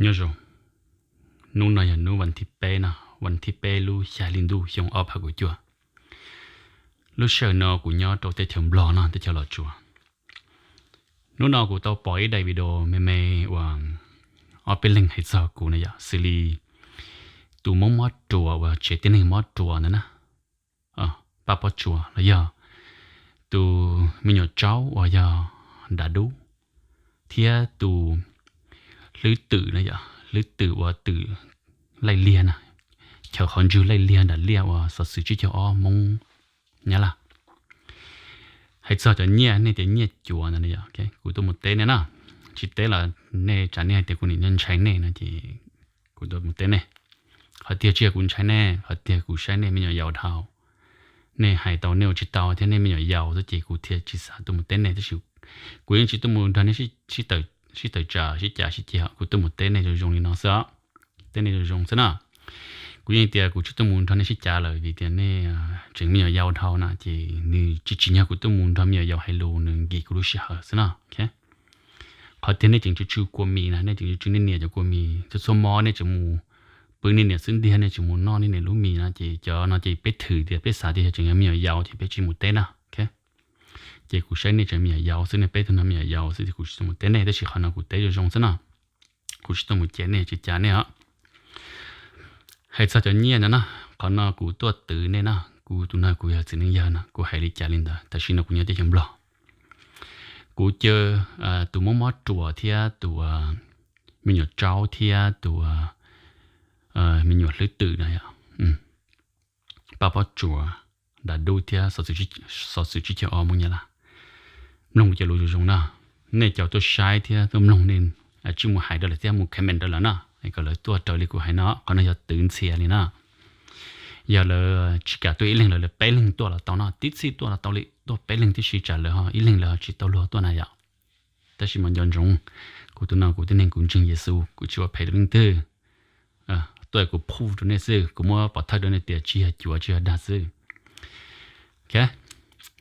Nyob zoo, hnub no yog hnub vas thib peb no, vas thib peb lub xya hli ntuj xyoo ob phav kaum cuaj. Lub sij hawm no kuv nyob rau teb chaws Nplog no, teb chaws Los Tsuas. Hnub no kuv tau pom ib daim video me me uas ob peb leeg hais txog kuv na yom, xws li tus Hmoob mob ruas uas tsev tib neeg mob ruas ntawd na, Paj Pob Tsuas los yog tus me nyuam tsaub uas yog Dav Dub, thiab tus hlwb twm na yom, hlwb twm uas twm laij liag na, chaw qhov ntswg laij liag nram liaj uas xov xwm tsib caug ob Hmoob Nyab Laj. Hais txog cov nyiaj, nej tias nyiaj cuav ntawd, kuv tuaj mus teb nej na. Tsis teb los nej tsam nej hais tias kuv nim no ntshai nej no ces kuv tuaj mus teb nej. Qhov tiag tsis yog kuv ntshai nej, qhov tiag kuv saib nej me nyuam yaus dhau. Nej hais tau nej ua tsis tau thiab nej me nyuam yaus xwb ces kuv thiaj tsis xav tuaj mus teb nej, tab sis kuv yeej tsis tuaj mus nrog nej sib tawm tsam sib cav sib ceg, kuv tuaj mus teb nej zoo zoo li no xwb os. Teb nej zoo zoo xwb na. Kuv yeej tias kuv tsis tuaj mus nrog nej sib cav lawm vim tias nej tseem me nyuam yaus dhau na, ces nws tsis tsim nyog kuv tuaj mus nrog me nyuam yaus hais lus, nws nkim kuv lub sij hawm xwb na. Qhov tiag nej tseem tsw tsw kua mis na, nej tseem tsw tsw nej niam cov kua mis, txhua txhua hmo nej tseem mus pw nej niam xub ntiag, nej tseem mus noj nej niam lub mis na, ces cov no ces peb thwm tias peb xav tias yog tseem yog me nyuam yaus ces peb tsis mus teb na. Ces kuv saib nej tseem me nyuam yaus xwb, nej peb tug no me nyuam yaus xwb ces kuv tsis tuaj mus teb nej, tab sis qhov no kuv teb zoo zoo xwb na. Kuv tsis tuaj mus cem nej tsis cav nej os. Hais txog cov nyiaj ntawd na, qhov no kuv tuaj twv nej na, kuv tus no kuv yog txiv neej yawg na, kuv hais li cas li ntawd, tam sim no kuv nyob teb chaws Nplog. Kuv caw tus Hmoob mob ruas thiab tus me nyuam tsaub thiab tus me nyuam hlwb twm na, Paj Pob Tsuas, Dav Dub thiab xov xwm tsib caug ob Hmoob Nyab Laj, mloog kuv cov lus zoo zoo na. Nej cov tuaj saib thiab tuaj mloog nej tsij mus hais rau lawv thiab mus comment rau lawv na, kom lawv tuaj raws li kuv hais no, qhov no yog twv ntxhias li na. Yog lawv tsis kam tuaj ib leeg, lawv peb leeg tuaj los tau no, tib txhij tuaj los tau li, tuaj peb leeg tib si, tsam lawv ho ib leeg lawv ho tsis tau luag tuaj na yom. Tab sis mas nco ntsoov, kuv tus no kuv tib neeg kuv ntseeg Yexus, kuv tsis ua phem rau leej twg. Tuaj kuv proof rau nej xwb, kuv muab pov thawj rau nej tias tsis yog cuav tsis yog dag xwb.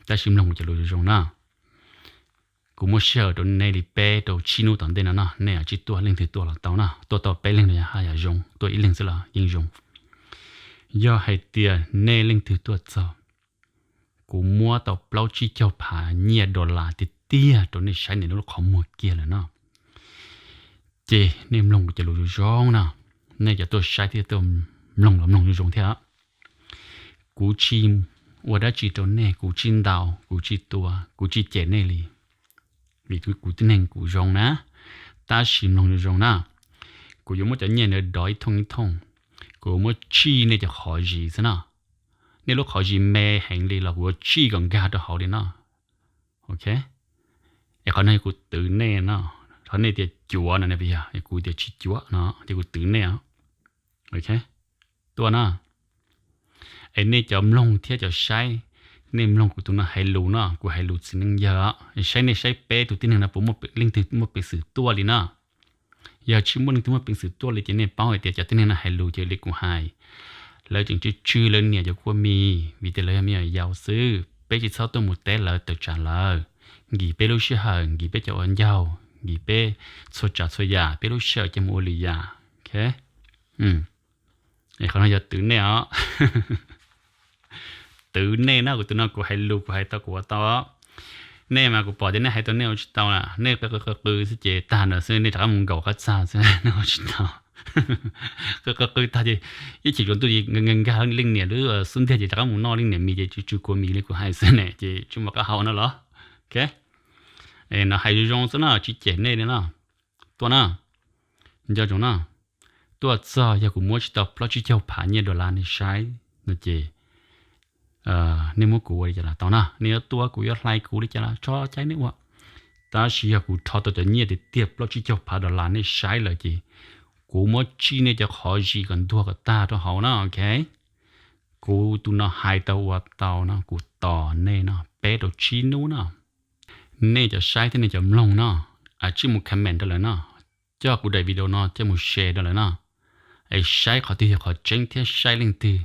Tab sis mloog kuv cov lus zoo zoo na. Kuv muab sij hawm rau nej li peb rau tsib hnub tom ntej no no, nej tsij tuaj, leej twg tuaj los tau na, tuaj tau peb leeg los yog haj yam zoo, tuaj ib leeg xwb los yeej zoo. Yog hais tias nej leej twg tuaj txog, kuv muab tau plaub tsib caug phav nyiaj dollar tiag tiag rau nej saib nej lub qhov muag kiag lawm no. Ces nej mloog kuv cov lus zoo zoo na, nej cov tuaj saib thiab tuaj mloog los mloog zoo zoo thiab. Kuv tsis ua dab tsi rau nej, kuv tsis ntaus, kuv tsis tua, kuv tsis cem nej li, vim kuv tib neeg kuv zoo na. Tab sis mloog zoo zoo na, kuv yuav muab cov nyiaj ntawd dov ib thooj ib thooj, kuv yuav muab tsij nej cov qhov zis xwb no. Nej lub qhov zis me heev li los kuv yuav tsij kom nkag rau hauv li no. Ok, es qhov no yog kuv twv nej no. Qhov nej tias cuav no, kuv tias tsis cuav no ces kuv twv nej. Ok, tuaj na. Es nej cov mloog thiab cov saib, nej mloog kuv tus no hais lus no, kuv hais lus txiv neej yawg, saib nej saib peb tug tib neeg no puas muaj leej twg muaj peev xwm tuaj li na. Yog tsis muaj leej twg muaj peev xwm tuaj li ces nej paub hais tias cov tib neeg no hais lus ces li kuv hais, lawv tseem tsw tsw lawv niam cov kua mis vim tias lawv yog me nyuam yaus xwb, peb tsis txhob tuaj mus teb lawv tawm tsam lawv, nkim peb lub sij hawm, nkim peb cov ua ncaug, nkim peb txhua tsav txhua yam, peb lub sij hawm ces mus ua lwm yam. Qhov no yog twv nej os. Twv nej na, kuv tus no kuv hais lus kuv hais tau kuv ua tau. Nej mas kuv pom tias nej hais tau nej ua tsis tau na, nej qw qw qw xwb ces tag ntawd xwb nej rov qab mus nkaum qab txag xwb, nej ua tsis tau. Qw qw qw tag ces ib chim tsaus ntuj nkag leej niam lub xub ntiag ces rov qab mus noj leej niam mis ces tsw tsw kua mis li kuv hais xwb ne ces tsis muaj qab hau no los. Ok, no hais zoo zoo xwb na, tsis cem nej li na. Tuaj na, nco ntsoov na, tuaj txog yog kuv muab tsis tau plaub tsib caug phav nyiaj dollar nej saib no ces nej muab kuv ua li cas los tau na, nej yuav tua kuv yuav hlais kuv li cas los tso cai nej ua. Tab sis yog kuv rho tau cov nyiaj tiag tiag plaub tsib caug phav dollar nej saib lawm ces kuv muab tsij nej cov qhov zis kom ntuag kom tag rau hauv na. Ok, kuv tus no hais tau ua tau no, kuv tos nej no peb rau tsib hnub no. Nej cov saib thiab nej cov mloog no, tsij mus comment rau lawv no, coj kuv daim video no coj mus share rau lawv no, es saib qhov twg yog qhov tseeb thiab saib leej twg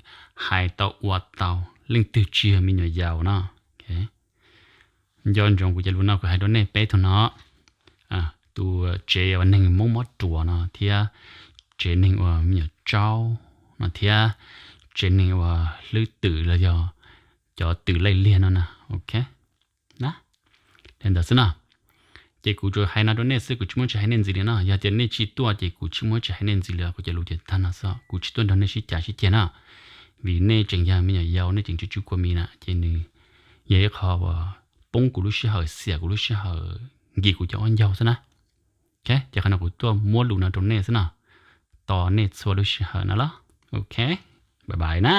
hais tau ua tau, leej twg tsis yog me nyuam yaus no. Nco ntsoov kuv cov lus no kuv hais rau nej peb tug no, tus tsev uas neeg Hmoob mob ruas no thiab tsev neeg uas me nyuam tsaub no thiab tsev neeg uas hlwb twm los yog cov twm laij liag no na, ok na. Li ntawd xwb no. Ces kuv tsuas hais no rau nej xwb, kuv tsis muaj tsis hais nej ntxiv li no. Yog tias nej tsis tuaj ces kuv tsis muaj tsis hais nej ntxiv li, kuv cov lus ces tag no xwb, kuv tsis tuaj nrog nej sib cav sib ceg na. Vim nej tseem yog me nyuam yaus, nej tseem tsw tsw kua mis na, ces nws yog ib qho uas poob kuv lub sij hawm, xiam kuv lub sij hawm, nkim kuv cov ua ncaug xwb na. Ok, ces qhov no kuv tuaj muab lus no rau nej xwb no. Tos nej txhua lub sij hawm no los. Ok, bye bye na.